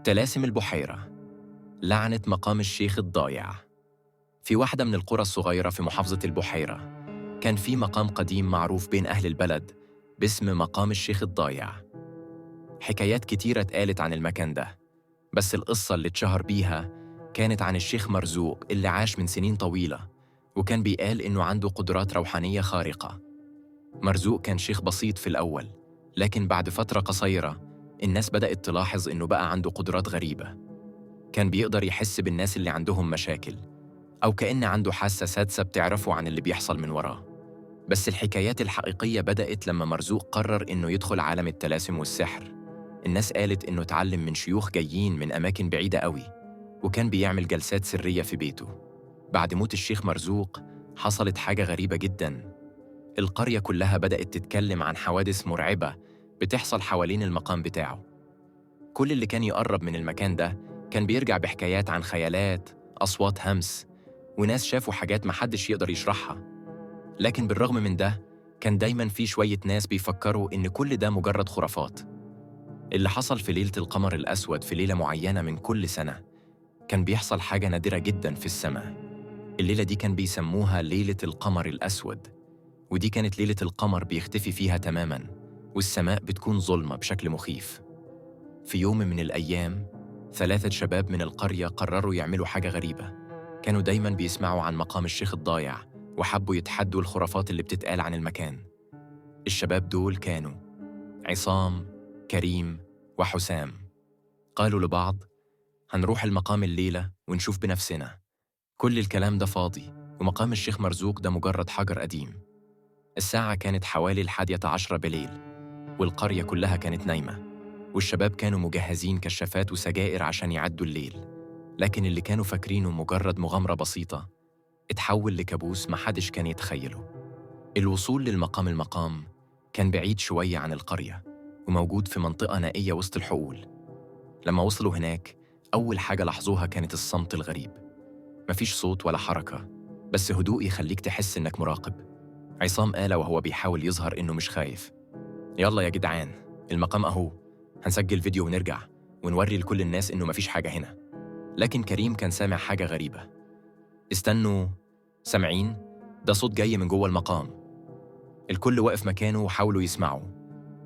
تلاسم البحيرة، لعنة مقام الشيخ الضايع. في واحدة من القرى الصغيرة في محافظة البحيرة كان في مقام قديم معروف بين أهل البلد باسم مقام الشيخ الضايع. حكايات كتيرة اتقالت عن المكان ده، بس القصة اللي اتشهر بيها كانت عن الشيخ مرزوق اللي عاش من سنين طويلة، وكان بيقال إنه عنده قدرات روحانية خارقة. مرزوق كان شيخ بسيط في الأول، لكن بعد فترة قصيرة الناس بدأت تلاحظ إنه بقى عنده قدرات غريبة. كان بيقدر يحس بالناس اللي عندهم مشاكل، أو كأن عنده حاسة سادسة بتعرفه عن اللي بيحصل من وراه. بس الحكايات الحقيقية بدأت لما مرزوق قرر إنه يدخل عالم التلاسم والسحر. الناس قالت إنه اتعلم من شيوخ جايين من أماكن بعيدة قوي، وكان بيعمل جلسات سرية في بيته. بعد موت الشيخ مرزوق حصلت حاجة غريبة جداً. القرية كلها بدأت تتكلم عن حوادث مرعبة بتحصل حوالين المقام بتاعه. كل اللي كان يقرب من المكان ده كان بيرجع بحكايات عن خيالات، أصوات همس، وناس شافوا حاجات محدش يقدر يشرحها. لكن بالرغم من ده كان دايماً في شوية ناس بيفكروا إن كل ده مجرد خرافات. اللي حصل في ليلة القمر الأسود في ليلة معينة من كل سنة كان بيحصل حاجة نادرة جداً في السماء. الليلة دي كان بيسموها ليلة القمر الأسود، ودي كانت ليلة القمر بيختفي فيها تماماً، والسماء بتكون ظلمة بشكل مخيف. في يوم من الأيام 3 شباب من القرية قرروا يعملوا حاجة غريبة. كانوا دايماً بيسمعوا عن مقام الشيخ الضايع وحبوا يتحدوا الخرافات اللي بتتقال عن المكان. الشباب دول كانوا عصام، كريم، وحسام. قالوا لبعض: هنروح المقام الليلة ونشوف بنفسنا. كل الكلام ده فاضي، ومقام الشيخ مرزوق ده مجرد حجر قديم. الساعة كانت حوالي 11 بالليل، والقرية كلها كانت نايمة، والشباب كانوا مجهزين كشافات وسجائر عشان يعدوا الليل. لكن اللي كانوا فاكرينه مجرد مغامرة بسيطة اتحول لكابوس محدش كان يتخيله. الوصول للمقام المقام كان بعيد شوية عن القرية، وموجود في منطقة نائية وسط الحقول. لما وصلوا هناك أول حاجة لاحظوها كانت الصمت الغريب. مفيش صوت ولا حركة، بس هدوء يخليك تحس إنك مراقب. عصام قال وهو بيحاول يظهر إنه مش خايف: يلا يا جدعان، المقام أهو، هنسجل فيديو ونرجع ونوري لكل الناس إنه مفيش حاجة هنا. لكن كريم كان سامع حاجة غريبة. استنوا، سامعين؟ ده صوت جاي من جوه المقام. الكل واقف مكانه وحاولوا يسمعوا،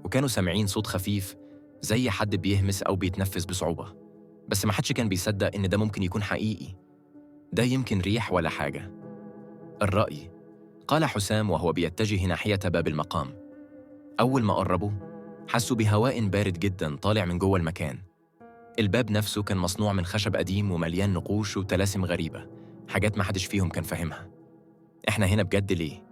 وكانوا سامعين صوت خفيف زي حد بيهمس أو بيتنفس بصعوبة، بس ما حدش كان بيصدق إن ده ممكن يكون حقيقي. ده يمكن ريح ولا حاجة. الرأي، قال حسام وهو بيتجه ناحية باب المقام. أول ما قربوا حسوا بهواء بارد جدا طالع من جوه المكان. الباب نفسه كان مصنوع من خشب قديم ومليان نقوش وتلاسم غريبة، حاجات ما حدش فيهم كان فاهمها. إحنا هنا بجد ليه؟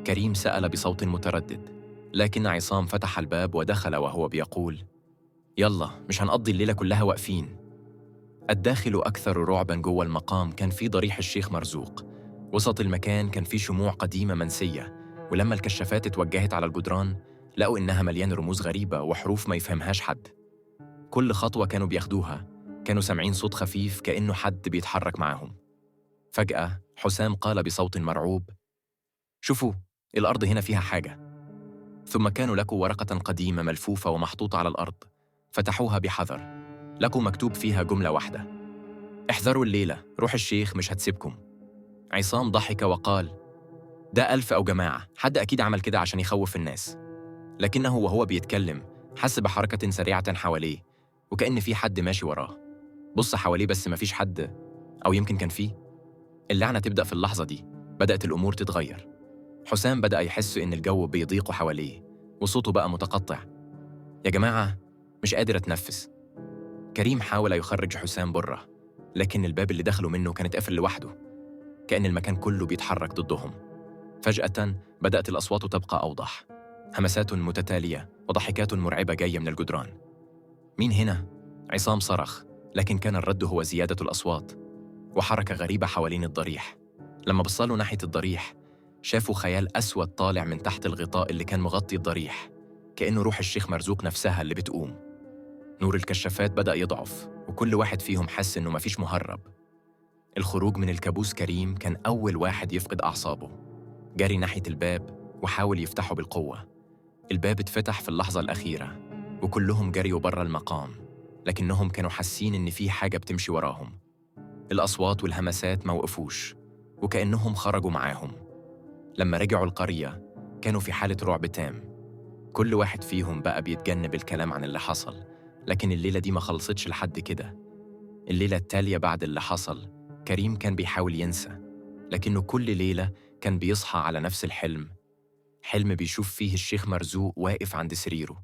كريم سأل بصوت متردد، لكن عصام فتح الباب ودخل وهو بيقول: يلا، مش هنقضي الليلة كلها واقفين. الداخل أكثر رعباً جوه المقام كان في ضريح الشيخ مرزوق. وسط المكان كان في شموع قديمة منسية، ولما الكشافات اتوجهت على الجدران لقوا إنها مليانة رموز غريبة وحروف ما يفهمهاش حد. كل خطوة كانوا بياخدوها كانوا سامعين صوت خفيف كأنه حد بيتحرك معاهم. فجأة حسام قال بصوت مرعوب: شوفوا، الأرض هنا فيها حاجة. ثم كانوا لقوا ورقة قديمة ملفوفة ومحطوطة على الأرض، فتحوها بحذر. لقوا مكتوب فيها جملة واحدة: احذروا الليلة، روح الشيخ مش هتسيبكم. عصام ضحك وقال: ده ألف أو جماعة، حد أكيد عمل كده عشان يخوف الناس. لكنه وهو بيتكلم حس بحركة سريعة حواليه، وكأن في حد ماشي وراه. بص حواليه بس مفيش حد، أو يمكن كان فيه. اللعنة تبدأ في اللحظة دي. بدأت الأمور تتغير. حسام بدأ يحس إن الجو بيضيق حواليه، وصوته بقى متقطع. يا جماعة، مش قادر أتنفس. كريم حاول يخرج حسام بره، لكن الباب اللي دخلوا منه كان اتقفل لوحده، كأن المكان كله بيتحرك ضدهم. فجأة بدأت الأصوات تبقى أوضح، همسات متتالية وضحكات مرعبة جاية من الجدران. مين هنا؟ عصام صرخ، لكن كان الرد هو زيادة الأصوات وحركة غريبة حوالين الضريح. لما بصلوا ناحية الضريح شافوا خيال أسود طالع من تحت الغطاء اللي كان مغطي الضريح، كأنه روح الشيخ مرزوق نفسها اللي بتقوم. نور الكشافات بدأ يضعف، وكل واحد فيهم حس إنه مفيش مهرب. الخروج من الكابوس. كريم كان أول واحد يفقد أعصابه. جري ناحية الباب وحاول يفتحه بالقوة. الباب اتفتح في اللحظة الأخيرة، وكلهم جريوا بره المقام. لكنهم كانوا حاسين إن في حاجة بتمشي وراهم. الأصوات والهمسات ما وقفوش، وكأنهم خرجوا معاهم. لما رجعوا القرية كانوا في حالة رعب تام. كل واحد فيهم بقى بيتجنب الكلام عن اللي حصل، لكن الليلة دي ما خلصتش لحد كده. الليلة التالية بعد اللي حصل كريم كان بيحاول ينسى، لكنه كل ليلة كان بيصحى على نفس الحلم. حلم بيشوف فيه الشيخ مرزوق واقف عند سريره،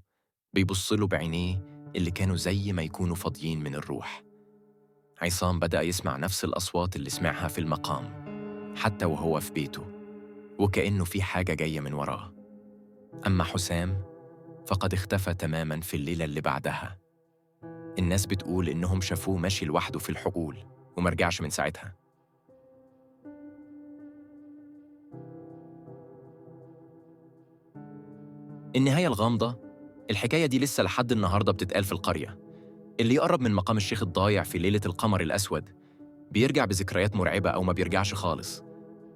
بيبص له بعينيه اللي كانوا زي ما يكونوا فاضيين من الروح. عصام بدأ يسمع نفس الأصوات اللي سمعها في المقام حتى وهو في بيته، وكأنه في حاجة جاية من وراه. أما حسام فقد اختفى تماماً في الليلة اللي بعدها. الناس بتقول إنهم شافوه ماشي لوحده في الحقول ومرجعش من ساعتها. النهاية الغامضة، الحكاية دي لسه لحد النهاردة بتتقال في القرية. اللي يقرب من مقام الشيخ الضايع في ليلة القمر الأسود بيرجع بذكريات مرعبة أو ما بيرجعش خالص.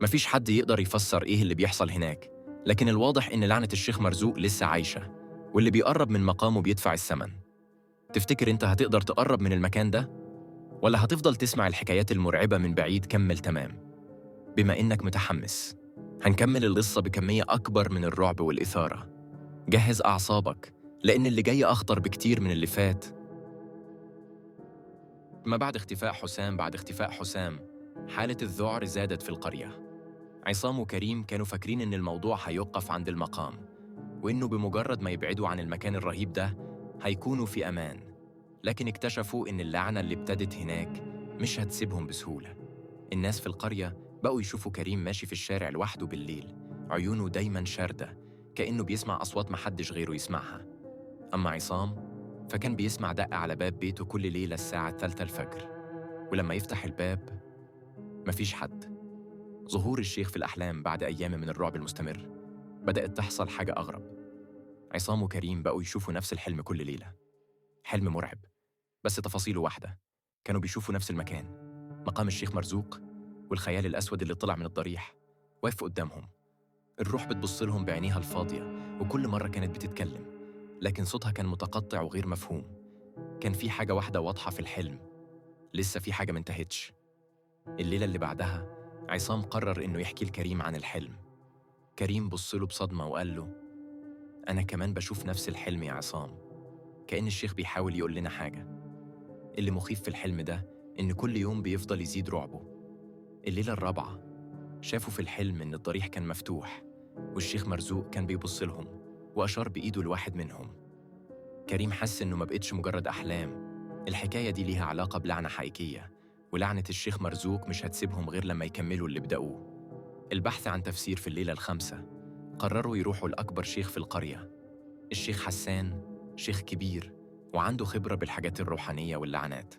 مفيش حد يقدر يفسر إيه اللي بيحصل هناك، لكن الواضح إن لعنة الشيخ مرزوق لسه عايشة، واللي بيقرب من مقامه بيدفع الثمن. تفتكر أنت هتقدر تقرب من المكان ده؟ ولا هتفضل تسمع الحكايات المرعبة من بعيد؟ كمل تمام. بما إنك متحمس، هنكمل القصة بكمية أكبر من الرعب والإثارة. جهز أعصابك، لأن اللي جاي أخطر بكتير من اللي فات. ما بعد اختفاء حسام، بعد اختفاء حسام حالة الذعر زادت في القرية. عصام وكريم كانوا فاكرين إن الموضوع هيوقف عند المقام، وإنه بمجرد ما يبعدوا عن المكان الرهيب ده هيكونوا في أمان، لكن اكتشفوا إن اللعنة اللي ابتدت هناك مش هتسيبهم بسهولة. الناس في القرية بقوا يشوفوا كريم ماشي في الشارع لوحده بالليل، عيونه دايماً شاردة كأنه بيسمع أصوات محدش غيره يسمعها. أما عصام فكان بيسمع دقة على باب بيته كل ليلة الساعة 3 الفجر، ولما يفتح الباب مفيش حد. ظهور الشيخ في الأحلام بعد أيام من الرعب المستمر بدأت تحصل حاجة أغرب. عصام وكريم بقوا يشوفوا نفس الحلم كل ليلة، حلم مرعب بس تفاصيله واحدة. كانوا بيشوفوا نفس المكان، مقام الشيخ مرزوق والخيال الأسود اللي طلع من الضريح واقف قدامهم. الروح بتبص لهم بعينيها الفاضية، وكل مرة كانت بتتكلم لكن صوتها كان متقطع وغير مفهوم. كان في حاجة واحدة واضحة في الحلم، لسه في حاجة منتهتش. الليلة اللي بعدها عصام قرر إنه يحكي لكريم عن الحلم. كريم بص له بصدمة وقال له: أنا كمان بشوف نفس الحلم يا عصام، كأن الشيخ بيحاول يقول لنا حاجة. اللي مخيف في الحلم ده إن كل يوم بيفضل يزيد رعبه. الليلة الرابعة شافوا في الحلم إن الضريح كان مفتوح، والشيخ مرزوق كان بيبص لهم وأشار بإيده لواحد منهم. كريم حس إنه ما بقتش مجرد أحلام، الحكاية دي ليها علاقة بلعنة حقيقية، ولعنة الشيخ مرزوق مش هتسيبهم غير لما يكملوا اللي بدأوه. البحث عن تفسير في الليلة الخامسة قرروا يروحوا لأكبر شيخ في القرية، الشيخ حسان، شيخ كبير وعنده خبرة بالحاجات الروحانية واللعنات.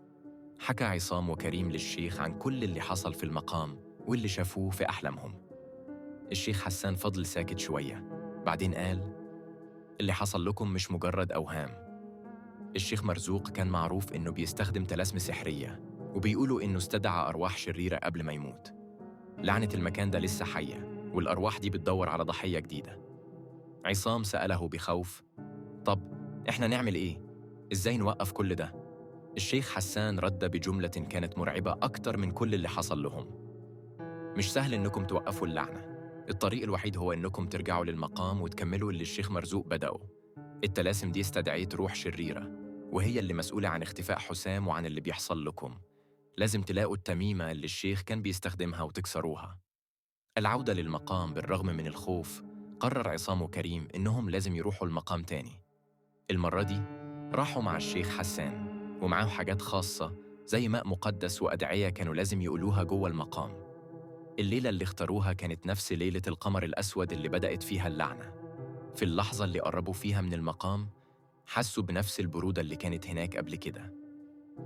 حكى عصام وكريم للشيخ عن كل اللي حصل في المقام واللي شافوه في أحلامهم. الشيخ حسان فضل ساكت شوية، بعدين قال: اللي حصل لكم مش مجرد أوهام. الشيخ مرزوق كان معروف إنه بيستخدم طلاسم سحرية، وبيقولوا إنه استدعى أرواح شريرة قبل ما يموت. لعنة المكان ده لسه حية، والأرواح دي بتدور على ضحية جديدة. عصام سأله بخوف: طب إحنا نعمل إيه؟ إزاي نوقف كل ده؟ الشيخ حسان رد بجملة كانت مرعبة أكتر من كل اللي حصل لهم: مش سهل إنكم توقفوا اللعنة، الطريق الوحيد هو إنكم ترجعوا للمقام وتكملوا اللي الشيخ مرزوق بدأه. التلاسم دي استدعيت روح شريرة، وهي اللي مسؤولة عن اختفاء حسام وعن اللي بيحصل لكم. لازم تلاقوا التميمة اللي الشيخ كان بيستخدمها وتكسروها. العودة للمقام بالرغم من الخوف، قرر عصام وكريم إنهم لازم يروحوا المقام تاني. المرة دي راحوا مع الشيخ حسان ومعاه حاجات خاصة زي ماء مقدس وأدعية كانوا لازم يقولوها جوه المقام. الليلة اللي اختاروها كانت نفس ليلة القمر الأسود اللي بدأت فيها اللعنة. في اللحظة اللي قربوا فيها من المقام حسوا بنفس البرودة اللي كانت هناك قبل كده.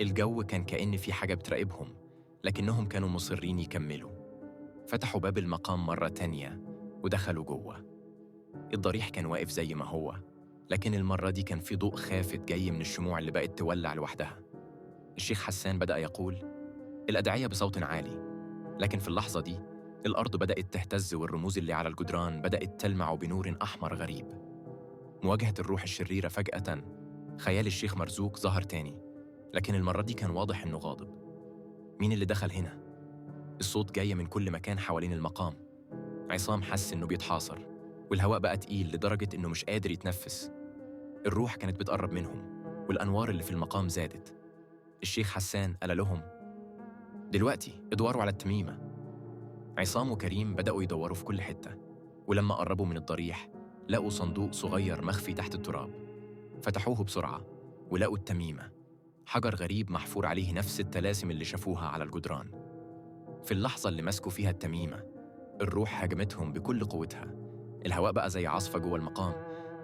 الجو كان كأن في حاجة بتراقبهم، لكنهم كانوا مصرين يكملوا. فتحوا باب المقام مرة تانية ودخلوا جوه. الضريح كان واقف زي ما هو، لكن المرة دي كان في ضوء خافت جاي من الشموع اللي بقت تولع لوحدها. الشيخ حسان بدأ يقول الأدعية بصوت عالي، لكن في اللحظة دي الأرض بدأت تهتز والرموز اللي على الجدران بدأت تلمع بنور أحمر غريب. مواجهة الروح الشريرة فجأة، خيال الشيخ مرزوق ظهر تاني، لكن المرة دي كان واضح إنه غاضب. مين اللي دخل هنا؟ الصوت جاي من كل مكان حوالين المقام. عصام حس إنه بيتحاصر، والهواء بقى تقيل لدرجة إنه مش قادر يتنفس. الروح كانت بتقرب منهم، والأنوار اللي في المقام زادت. الشيخ حسان قال لهم: دلوقتي ادوروا على التميمة. عصام وكريم بدأوا يدوروا في كل حتة، ولما قربوا من الضريح لقوا صندوق صغير مخفي تحت التراب. فتحوه بسرعة ولقوا التميمة، حجر غريب محفور عليه نفس التلاسم اللي شافوها على الجدران. في اللحظة اللي مسكوا فيها التميمة، الروح هاجمتهم بكل قوتها. الهواء بقى زي عاصفة جوه المقام،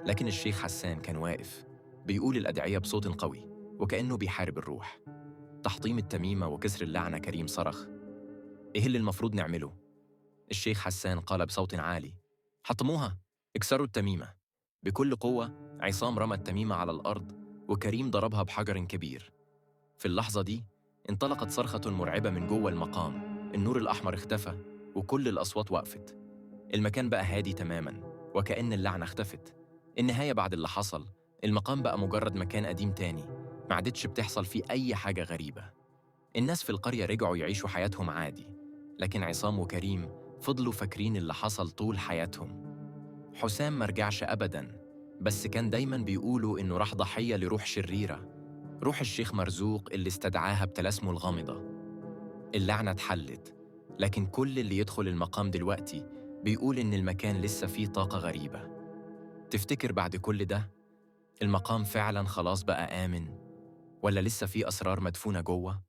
لكن الشيخ حسان كان واقف بيقول الأدعية بصوت قوي وكأنه بيحارب الروح. تحطيم التميمة وكسر اللعنة. كريم صرخ: إيه اللي المفروض نعمله؟ الشيخ حسان قال بصوت عالي: حطموها، اكسروا التميمة. بكل قوة عصام رمى التميمة على الأرض، وكريم ضربها بحجر كبير. في اللحظة دي انطلقت صرخة مرعبة من جوه المقام. النور الأحمر اختفى وكل الأصوات وقفت. المكان بقى هادي تماما، وكأن اللعنة اختفت. النهاية بعد اللي حصل، المقام بقى مجرد مكان قديم تاني، ما عادتش بتحصل فيه أي حاجة غريبة. الناس في القرية رجعوا يعيشوا حياتهم عادي، لكن عصام وكريم فضلوا فاكرين اللي حصل طول حياتهم. حسام ما رجعش أبداً، بس كان دايماً بيقولوا إنه راح ضحية لروح شريرة، روح الشيخ مرزوق اللي استدعاها بتلاسمه الغامضة. اللعنة اتحلت، لكن كل اللي يدخل المقام دلوقتي بيقول إن المكان لسه فيه طاقة غريبة. تفتكر بعد كل ده المقام فعلاً خلاص بقى آمن، ولا لسه فيه أسرار مدفونة جوه؟